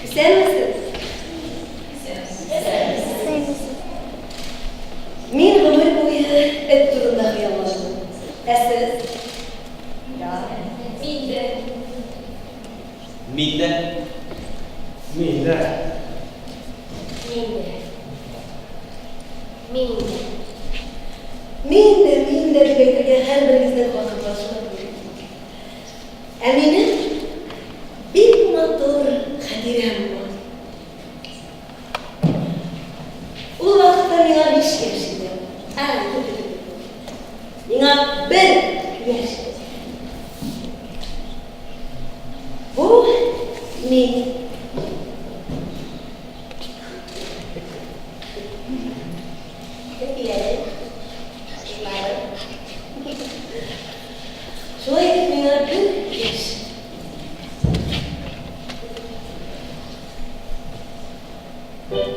Исәнмесез? Исәнмесез. Мин гомер буе эт турында хыялландым. Ә сез? Да. Мин дә. Мин дә. Мин дә. Мин дә. Мин дә. Мин дә, мин дә дип әйтергә һәрберегезнең хакы бар шуңа күрә. Ә минем бик матур хатирәм бар. Ул вакытта миңа 5 яшь иде. Ә, юк, юк, юк. Миңа 1 яшь иде. Бу мин. Әтиләрем, кызларым. Шулай итеп миңа бер яшь. Пардон.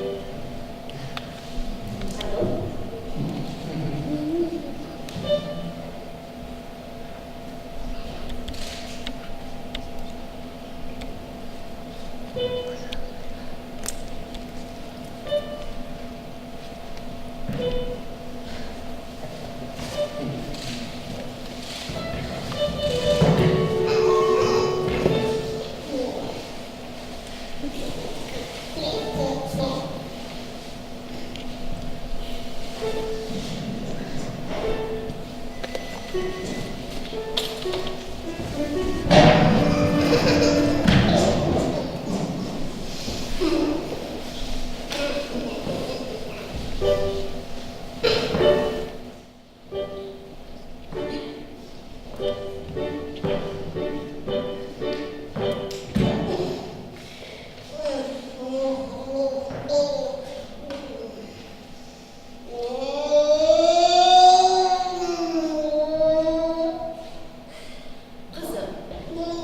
Кызым,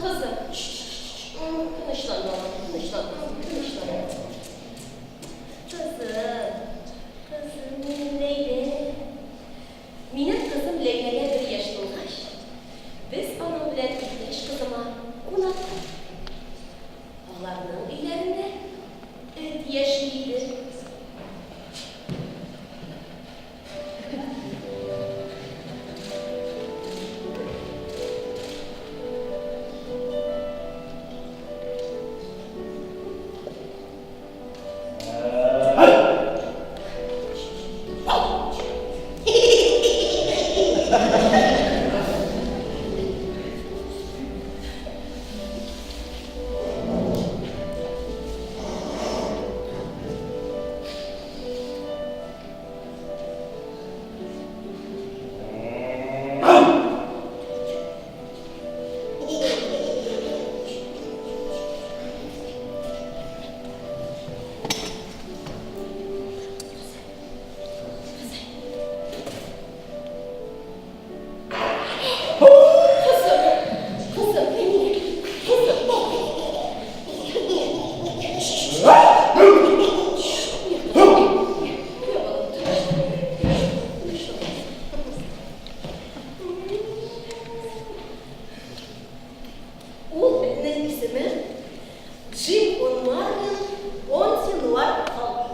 кызым, тынычлан, балам, тынычлан, кызым, тынычлан. Кызым, кызым, минем Ләйлә. Минем кызым Ләйләгә бер яшь тулгач, без аның белән иптәш кызыма кунакка киттек. Аларның өйләрендә эт яши иде. Кызым, кызым, әни, кызым. Ул этнең исеме Джим он Марлин Понти Нуар Халк.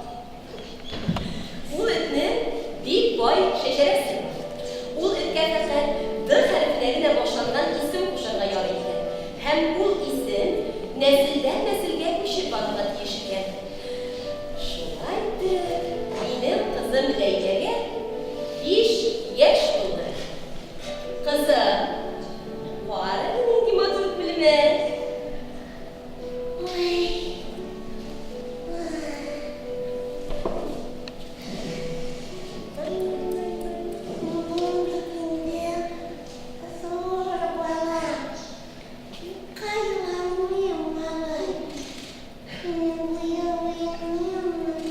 Ул этнең бик бай шәҗәрәсе бар. Ул эткә фәкать Д хәрефенә генә башланган исем кушарга ярый икән һәм ул исем нәселдән нәселгә күчеп барырга тиеш икән. Шулай итеп, минем кызым Ләйләгә 5 яшь тулды. Кызым, кара әле нинди матур күлмәк! Ой. Мин бит инде зур бала. Юкка еламыйм, малай. Мин быел уйныймын,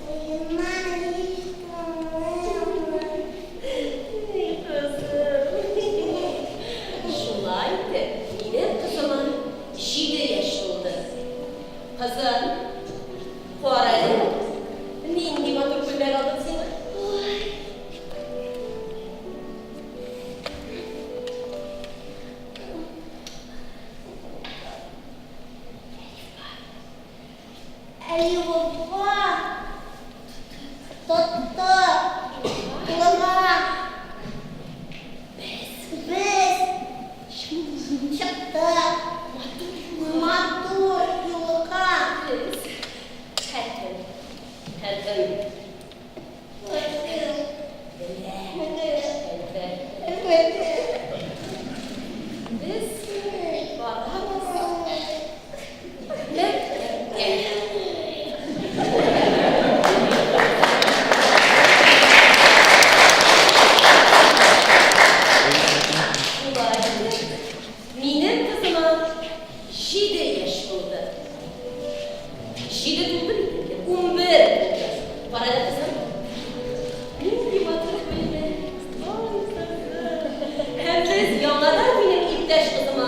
уеннар һич тыңлыймын. Эй, кызым. Шулай итеп, минем кызыма 7 яшь тулды. Кызым, кара әле, нинди матур күлмәк алдым сиңа. Ой. Ә юлга тотты кулыңа. Без чыктык матур юлга. Без һәркем, һәркем Һәркем белә, белә, әлбәттә. Әлбәттә. Без барабыз мәктәпкә. Шулай итеп, минем кызыма 7 яшь булды. 7 тулды бит инде, 11 тулды. Кара әле, кызым. Нинди матур күлмәк. Ай, кызым. Һәм без яңадан минем иптәш кызыма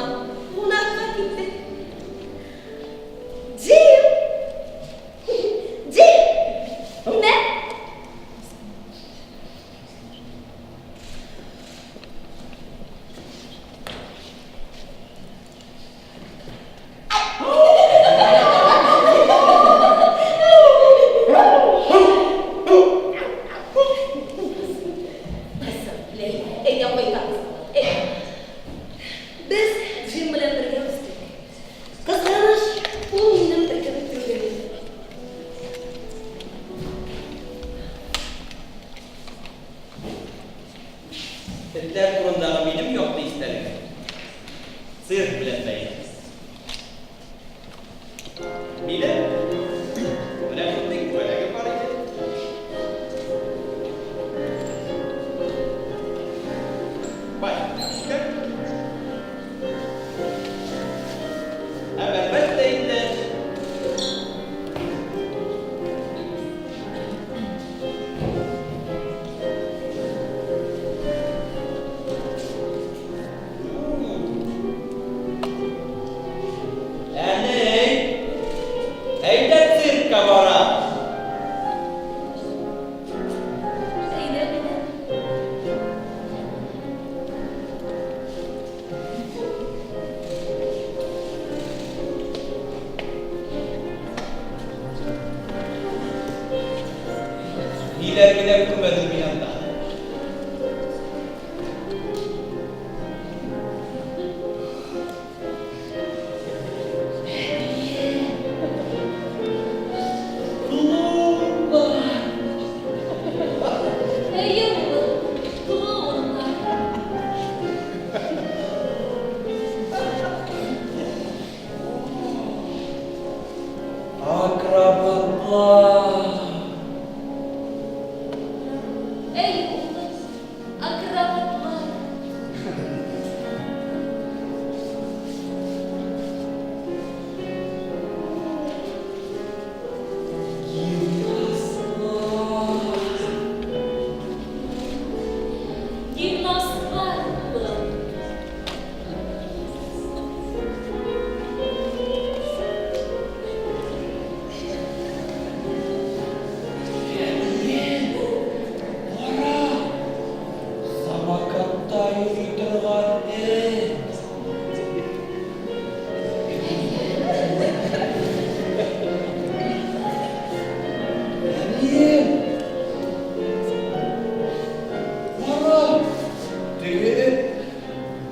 кунакка киттек. Джим! Джим! Мә! Кызым, Ләйлә, әйдә кайтабыз. Әйдә. Без Джим белән бергә үстек. Кызганыч, ул минем этем түгел. Этләр турындагы минем якты истәлегем цирк белән бәйле. Минем менә шундый күбәләгем бар иде. Бай, Һәм әлбәттә инде Әни, әйдә циркка барабыз. Әйдә генә. Ниләр генә күрмәдем мин анда. Клоуннар! Әйе, улым, клоуннар. Акробатлар! Әйе, улым, акробатлар. Гимнастлар! Гимнастлар, улым. Әнием, кара, самокатта йөри торган эт. Әнием, кара, теге эт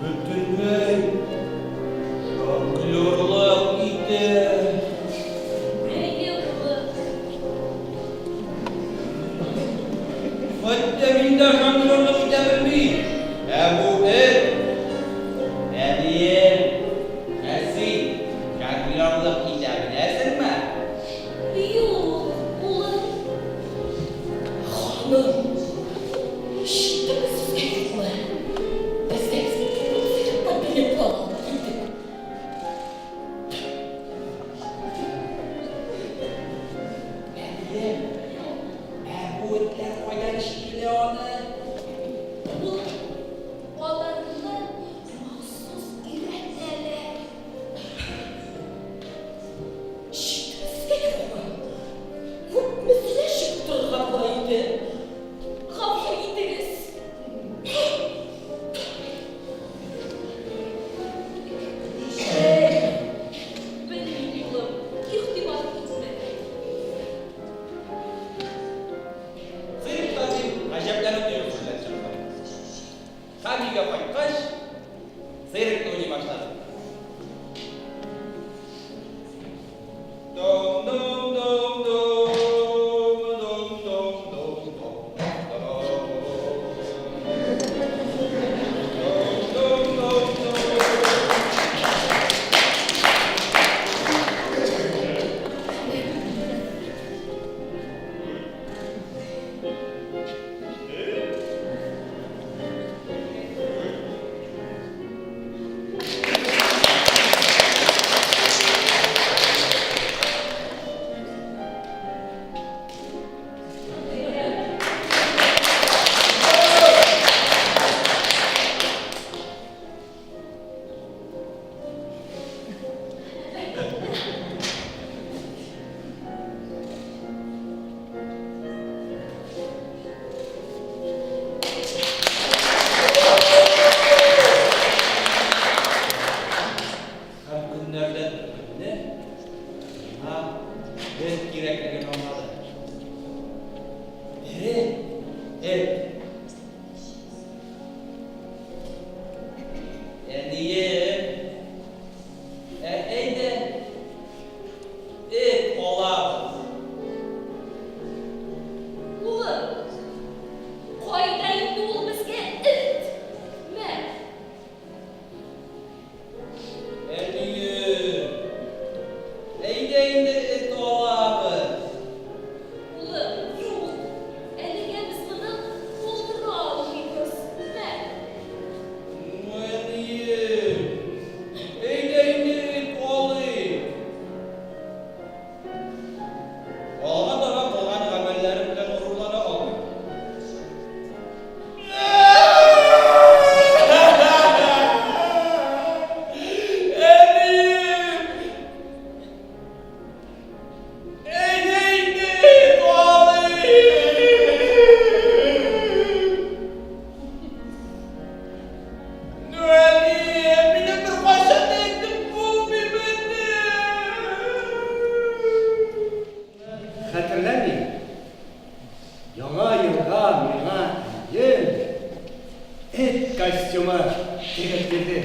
бөтенләй жонглерлык итә. Әйе, улым. Хәтта мин дә жонглерлык итә белмим. Ә бу эт, әнием, ә син жонглерлык итә беләсеңме? Юк, улым. Ханым, ишеттеңме сүзгә юкмы? Без дә циркка билетлар алып килдек. Әнием, ә бу этләр кайдан ишетелә аны? миңа эт кирәклеген аңлады. Тере эт. Әнием, ә әйдә эт алабыз. Улым, кайда инде ул безгә эт? Мә. Әнием, әйдә инде эт алабыз. Улым, юк, әлегә без моны булдыра алмыйбыз. Мә. Ну, әнием, әйдә инде эт алыйк. Алга таба кылган гамәлләрем белән горурлана алмыйм. Әнием! Әйдә инде, алыйк! Ну, әнием, минем беркайчан да этем булмыймыни? Хәтерләмим. Яңа елга миңа әнием эт костюмы тегеп бирде.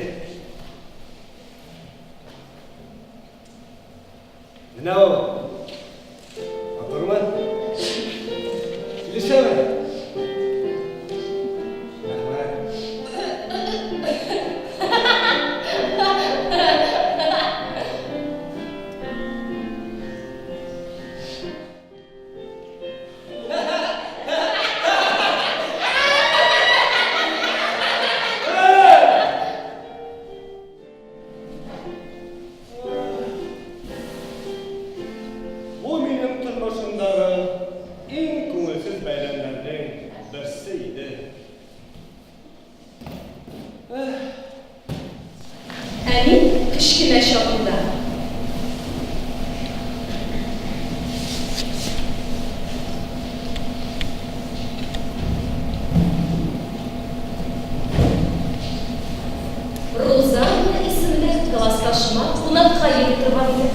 Менә ул. Матурмы? Килешәме? Рәхмәт. Бу минем тормышымдагы иң күңелсез бәйрәмнәрнең берсе иде. Ә мин кечкенә чагымда. Рузанна исемле классташыма кунакка йөри торган идем.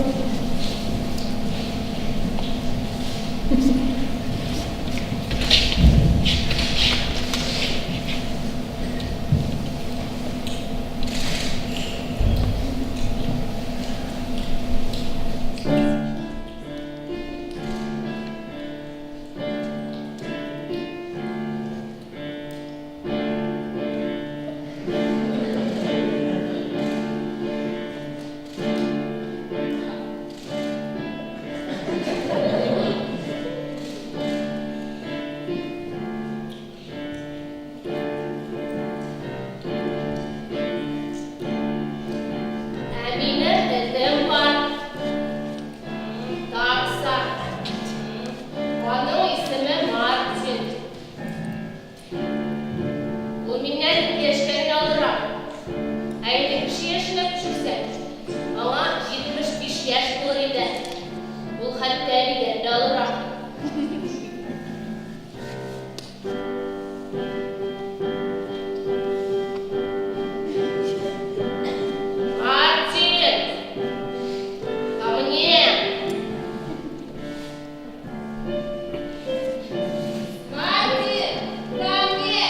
Ә минем этем бар. Такса. Аның исеме Мартин. Ул миннән ике яшькә генә олырак. Ә инде кеше яшенә күчерсәк, аңа 75 яшь булыр иде. Ул хәтта әбидән дә олырак. Мартин! Ко мне! Мартин! Ко мне!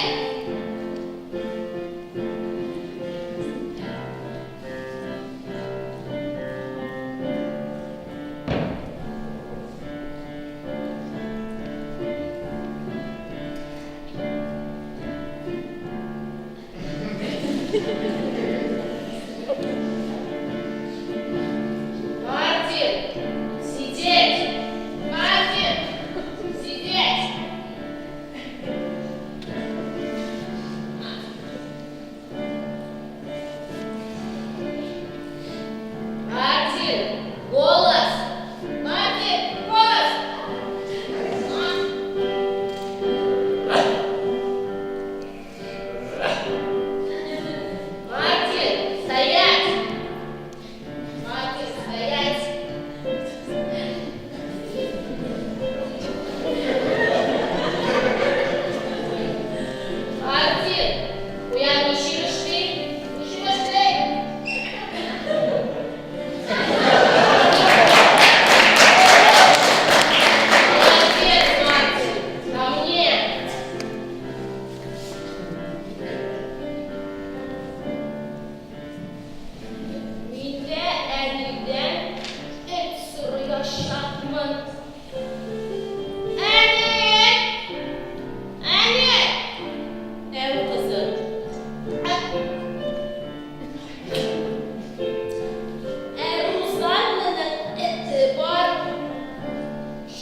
Мартин! Сидеть! Мартин! Сидеть! Мартин! Голос! Мартин! Голос!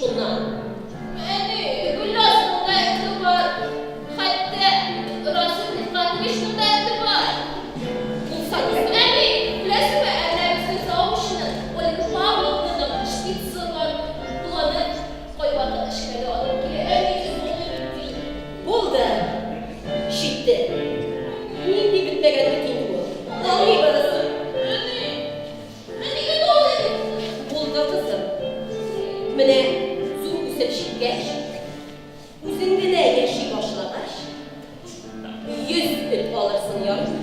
шуннан. Әни, Гөлназның да эте бар. Хәтта Расил Рифкатовичның да эте бар. Булса ни? Әни, беләсеңме, ә менә безнең завучның, Ольга Павловнаның шпицы бар. Ул аны кайвакыт эшкә дә алып килә. Әни, эт булмый бит. Булды! Җитте! Нинди бетмәгән бит инде ул. Алмыйбыз! Әни, ә нигә алмыйбыз? Булды, кызым. Менә зур үсеп җиткәч, үзең генә яши башлагач, 100 эт алырсың, ярыймы?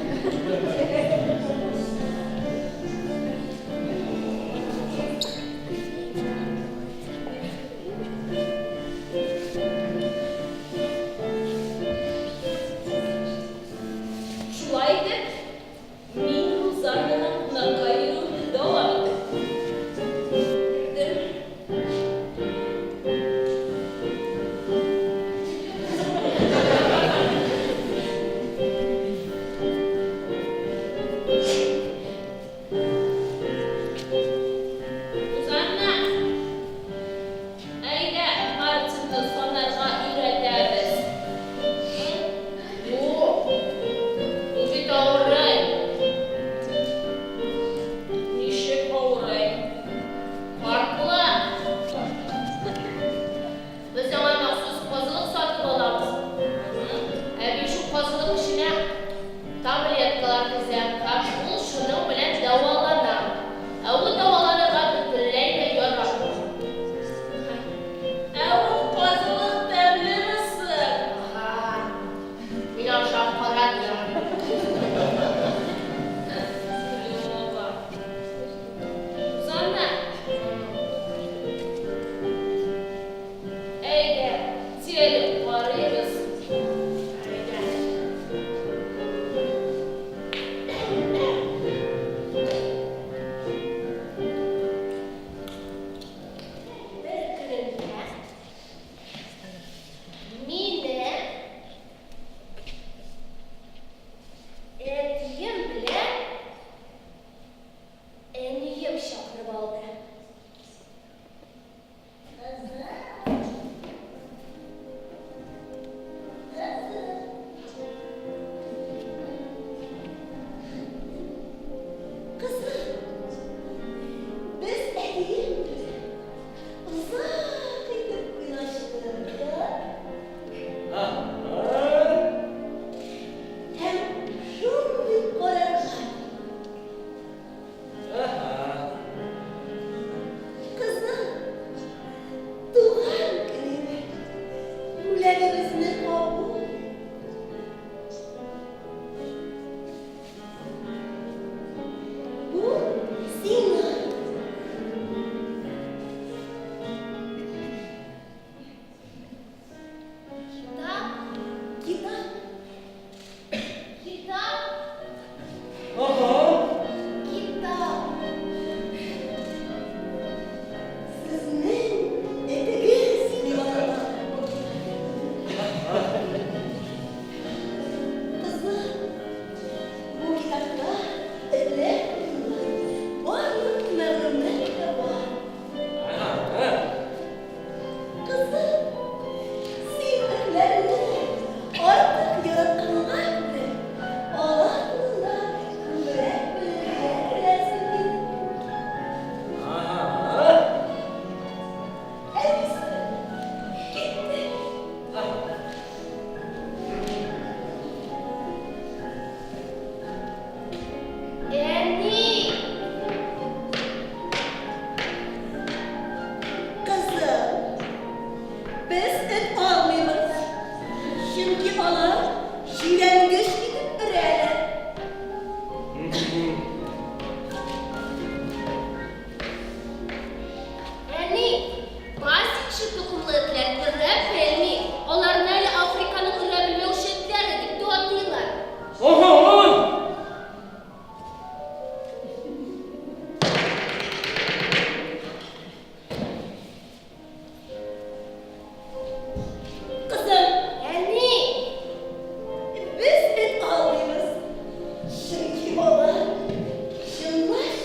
Шулай итеп, мин Рузаннага кунакка йөрүемне дәвам иттем. Рузанна, әйдә, Мартинны санарга өйрәтәбез. Юк, ул бит авырый. Ничек авырый? Карт була. Без аңа махсус казылык сатып алабыз. Әби шул казылык эченә таблеткалар тезә һәм ул шуның белән дәвалана. Ә ул дәваланырга бөтенләй дә яратмый. Ә ул казылык тәмлеме соң? Ага. Мин ашап карадым. Сөләйман апа. Сузанна. Әйдә, телек карыйбыз. Әйдә. Бер көнендә мине әтием белән әнием чакырып алды. Кызым! Кызым! Кызым! Без әтием белән озак итеп уйлаштык. Һәм шундый карарга килдек. Кызым, туган көнеңә бүләгебезне кабул ит. Бу сиңа. Китап? Китап. Китап? Ага. Китап. Сезнең этегез дип атала. Кызым, бу китапта этләр турында барлык мәгълүмат та бар. Кызым, син этләрне артык яратканга күрә, алар турында күбрәк белергә теләрсең бит. Әнисе китте. Әни! Кызым, без эт алмыйбыз, чөнки алар җирәнгеч итеп өрәләр. Әни, пасекчы токымлы этләр өрә белми. Аларны әле Африканың өрә белмәүче этләре дип тә атыйлар. Кызым, Әни! без эт алмыйбыз, чөнки алар җонлач.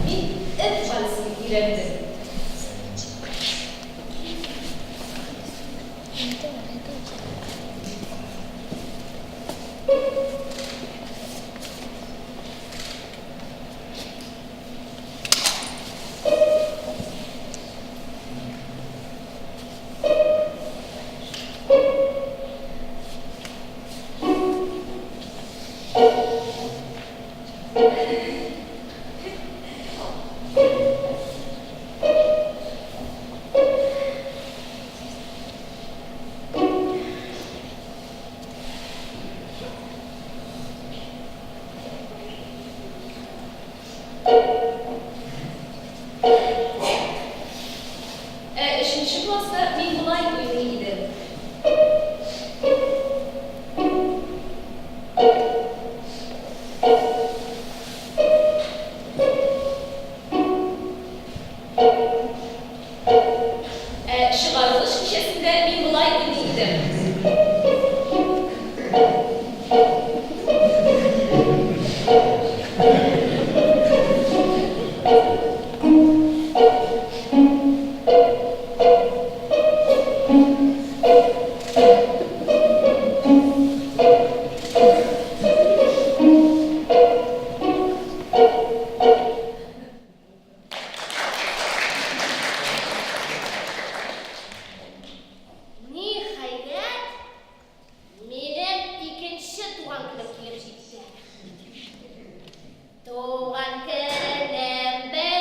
мин эт вальсын өйрәндем. Ә өченче класста мин болай уйный идем. Ә чыгарылыш кичәсендә мин болай уйный идем. Ниһаять, минем икенче туган көнем килеп җитте. Туган көнем бер.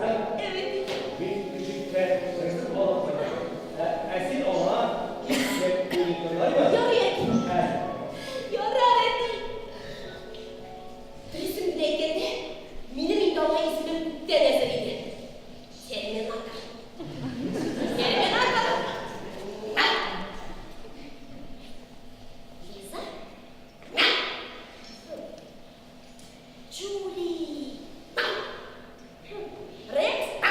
Ә? Әйе. Мин көчеккә ризык алып кайтам. Ә, ә син аңа исәп уйный, ярыймы? Ярый, әти. Ә. Ярар, әти. Дөресен генә әйткәндә, минем инде аңа исемем күптән әзер иде. Терминатор. Терминатор! Лиза? Джули! Рекс?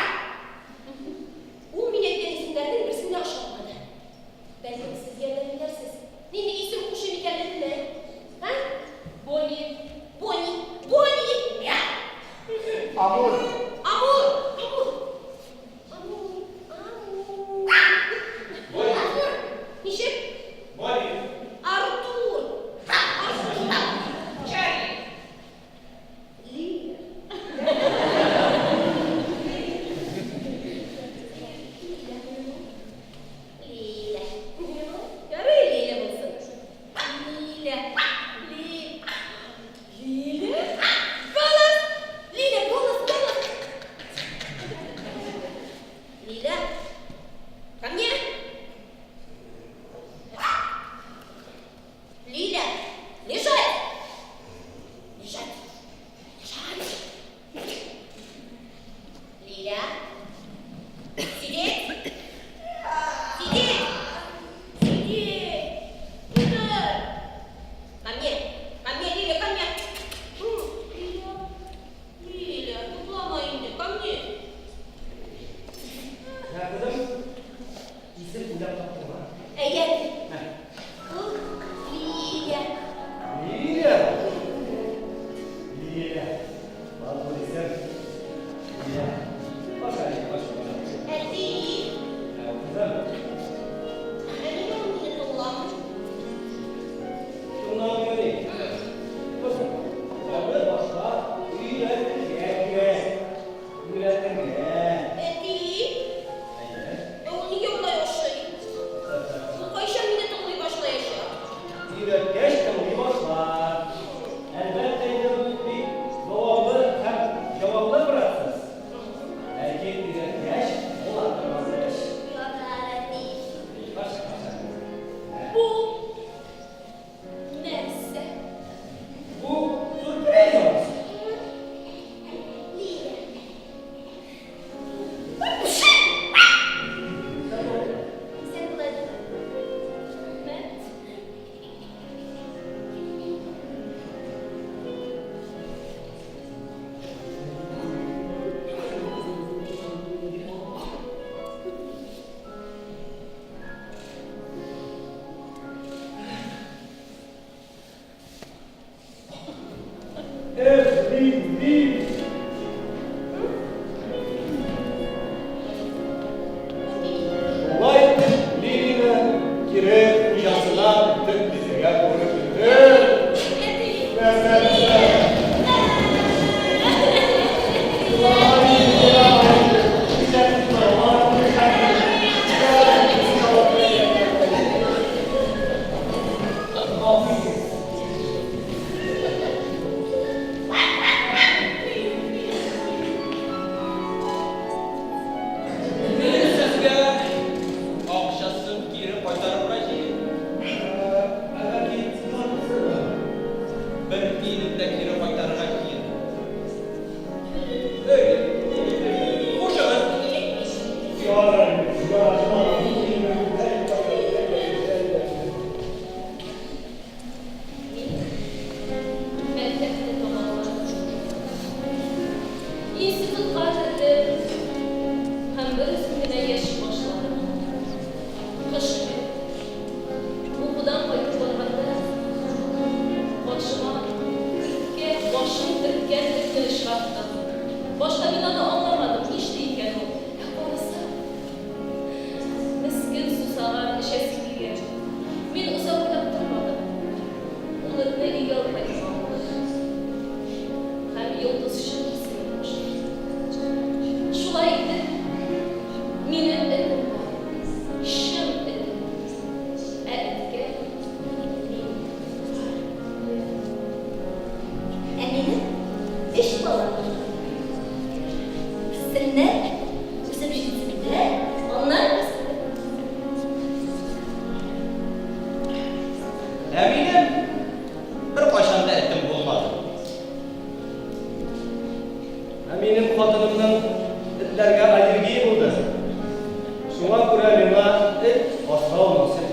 Шуңа күрә миңа эт асрау насыйп.